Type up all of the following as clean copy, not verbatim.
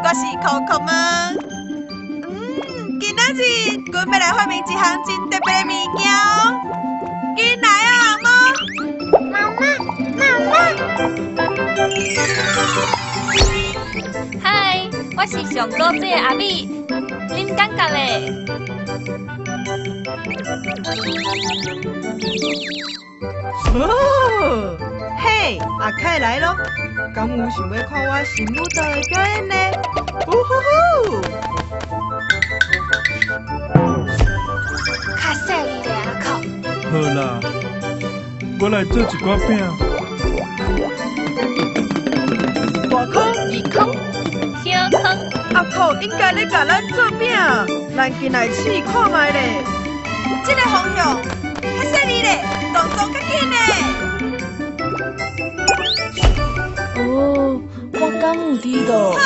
我是可可们。今仔日阮欲来发明一项真特别的物件哦，紧来啊，阿嬷！妈妈，妈妈。嗨，我是上古水的阿美，恁感觉咧？哦，嘿，阿凯来咯，敢有想欲看我新舞蹈的表演呢？呜呼呼！较细腻咧，阿可。好啦，我来做一寡饼。大空、二空、小空，阿可应该咧共咱做饼，咱紧来试看觅咧。这个方向较细腻咧，动作较紧咧。哦，我敢有知道？好，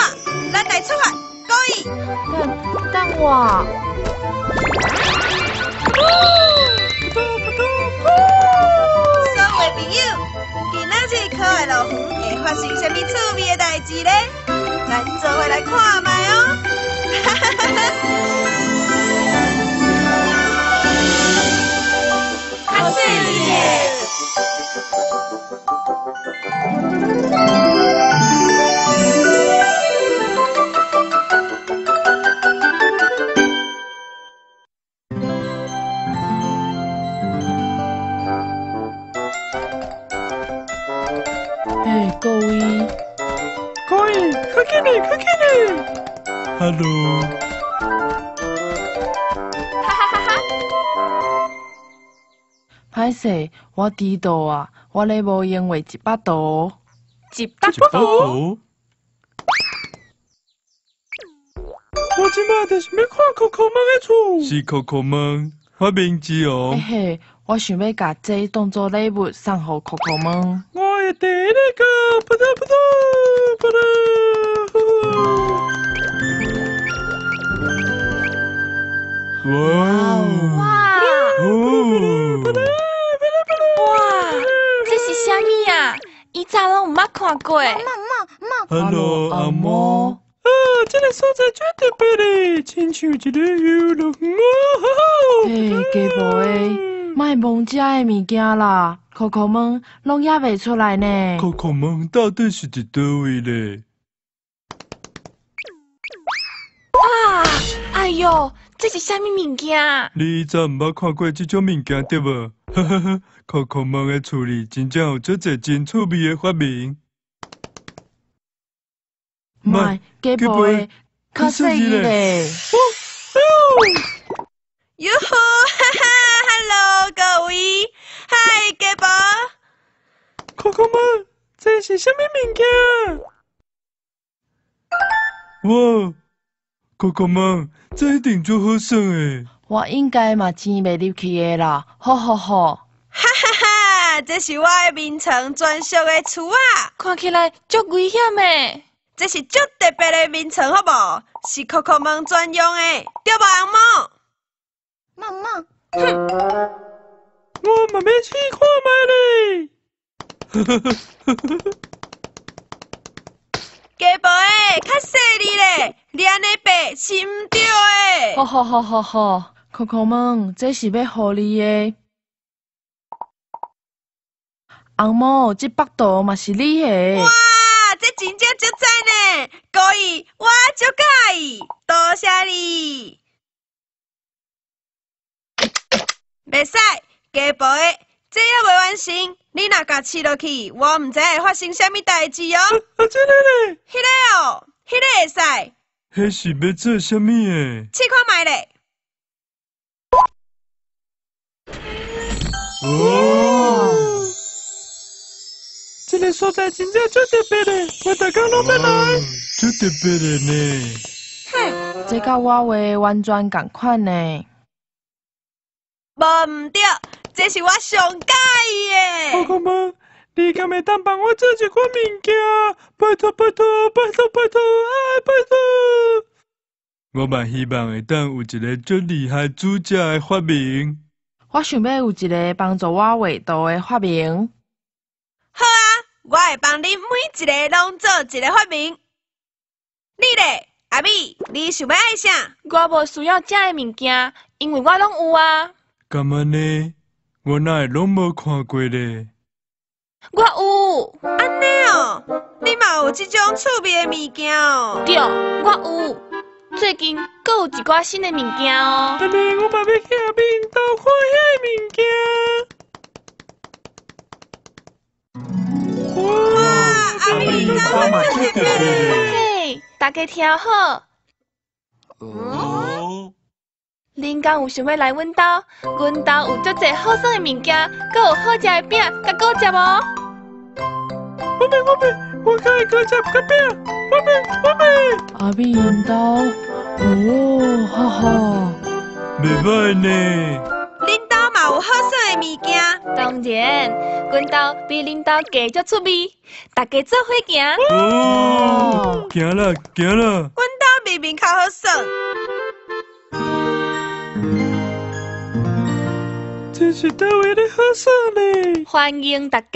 咱来出发，各位。等等我。所有朋友，今仔日可爱乐园会发生啥物趣味的代志呢？咱做伙来看觅哦！哈哈哈哈！较细腻咧。欸，各位，各位，较紧咧，较紧咧。Hello。哈哈哈哈！歹势，我知道啊，我咧无闲画一百图。一百图？我这摆就是欲看可可们的厝。是可可们，发明之王。嘿嘿，我想欲共这当做礼物送予可可们。我的第一个，噗噜噗噜噗噜。哇！哇！哇！这是啥物啊？以前拢毋捌看过。妈妈妈。 Hello，阿嬷。啊，这个所在足特别嘞，亲像一个游乐园哦。嘿，鸡婆的，莫摸这的物件啦，可可们拢犹袂出来呢。可可们到底是伫佗位咧？哇！哎哟，这是啥物物件？你以前毋捌看过这种物件对无？呵呵呵，可可们的厝里真正有足济真趣味的发明。莫，鸡婆的，较细腻咧。哟呵，哈哈，Hello，各位，嗨，鸡婆。可可们，这是啥物物件？哇，可可们，这一定足好耍的。我应该嘛钱袂入去的啦，好好好。哈哈哈，这是我的眠床专属的厝啊，看起来足危险的。这是足特别的眠床，好无？是可可们专用的，对无，红毛？妈妈，哼，我嘛欲试看觅咧。鸡婆的，较细腻咧，你按呢爬是毋对的。好好好好好，可可们，这是欲予你的。红毛，这腹图嘛是你的。哇，这真正足赞呢！各位，我足佮意，多谢你。袂使，鸡婆的，这犹未完成。你若共试落去，我毋知会发生啥物代志哦。啊，这个咧？彼个哦，彼个会使。彼是欲做啥物的？试看觅咧。哦，这个所在真正足特别的，我逐工拢欲来。足特别的呢。哼，这佮我画的完全仝款呢。无毋对，这是我上佮意的。可可们，你敢会当帮我做一寡物件？拜托拜托拜托拜托，哎拜托！我嘛希望会当有一个足厉害煮食的发明。我想欲有一个帮助我画图的发明。好啊，我会帮恁每一个拢做一个发明。你咧，阿美，你想欲愛啥？我無需要這个物件，因為我攏有啊。敢按呢？我哪會攏無看過咧？我有。按呢哦，你嘛有這種趣味的物件哦？對，我有。最近閣有一寡新的物件哦。按呢，我嘛欲去阿美𪜶兜看彼个物件。哇！阿美𪜶兜嘛足特別的。嘿，大家聽好。哦。恁敢有想欲來阮兜？阮兜有足濟好耍的物件，閣有好食的餅佮果汁哦。我欲，我欲，我較愛果汁佮餅。我欲，我欲。阿美𪜶兜，哦，哈哈。袂䆀呢。恁兜嘛有好耍的物件？當然，阮兜比恁兜加足趣味，大家做伙行。哦，行啦，行啦。阮兜明明較好耍。這是佗位咧好耍咧？歡迎大家。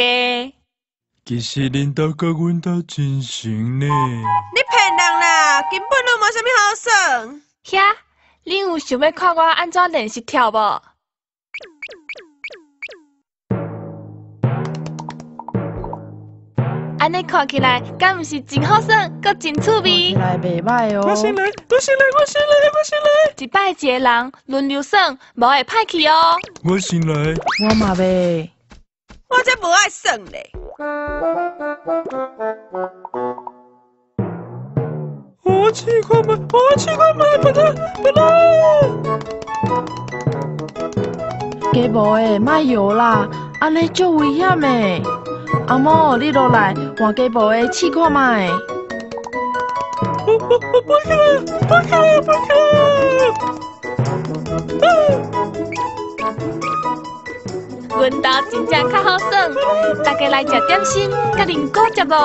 其實恁兜佮阮兜真像呢。你騙人啦，根本攏無啥物好耍。遐，恁有想欲看我按怎練習跳無？按呢看起來，敢毋是真好耍，閣真趣味？看起來袂䆀哦。我先來，我先來，我先來，我先來。一擺一个人輪流耍，無會歹去哦。我先來。我嘛欲。我才無愛耍咧。我試看覓，我試看覓，別啦，別啦。加無的，莫搖啦，按呢足危險的。阿某，你落來換加無的試看覓。我我飛起來，飛起來，飛起來！阮兜真正較好耍，大家來食點心，佮啉果汁囉。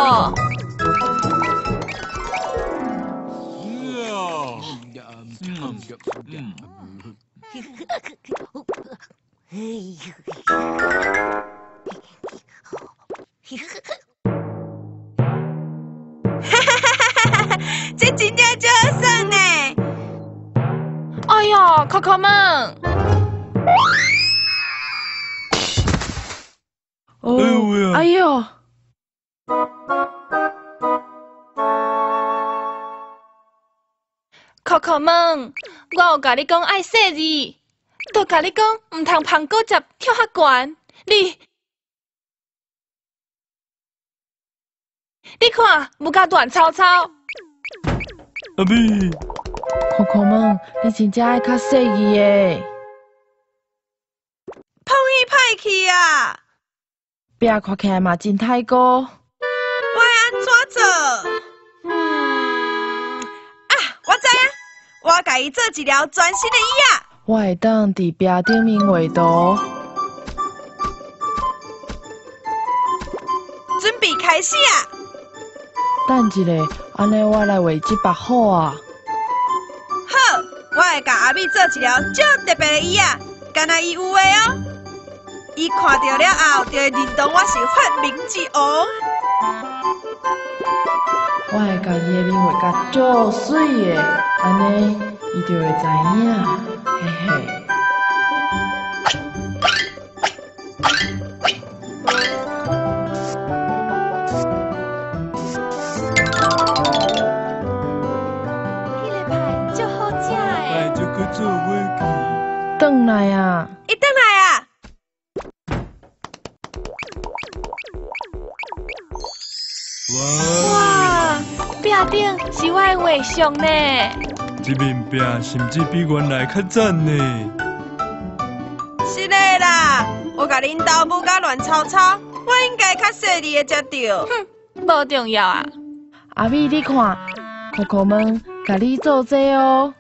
哈哈哈哈哈！這真正足好耍呢！哎喲，扣扣們！哦，哎喲！扣扣們，我有共你講愛細膩，都共你講毋通捧果汁跳較懸，你看，無夠亂糟糟。阿美，扣扣們，你真正愛較細膩的。碰伊歹去啊！壁看起來嘛真刣孤。我會按怎做？啊，我知影，我共伊做一條全新的椅仔。我會當佇壁頂面畫圖。準備開始啊！等一下，按呢我來畫這幅好啊。好，我會共阿美做一條足特別的椅仔，敢若伊有的哦。伊看著了後，就會認同我是發明之王。我會共伊的面畫甲足媠的，按呢伊就會知影，嘿嘿。彼个派足好食的。派就閣做袂去。轉來啊！伊轉來啊！哇！壁頂是我的畫像呢。這面壁甚至比原來較讚呢。是的啦，我共恁兜母甲亂糟糟，我應該較細膩的才對。哼，無重要啊。阿美，你看，扣扣們，共你做這哦。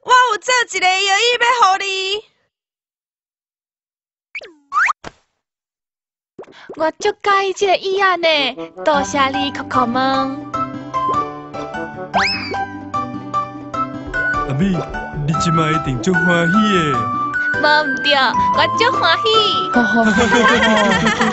我有做一個搖椅欲予你。我足佮意這个椅仔呢，多謝你，扣扣們。阿美，你這擺一定足歡喜的。無毋對，我足歡喜。好好好好。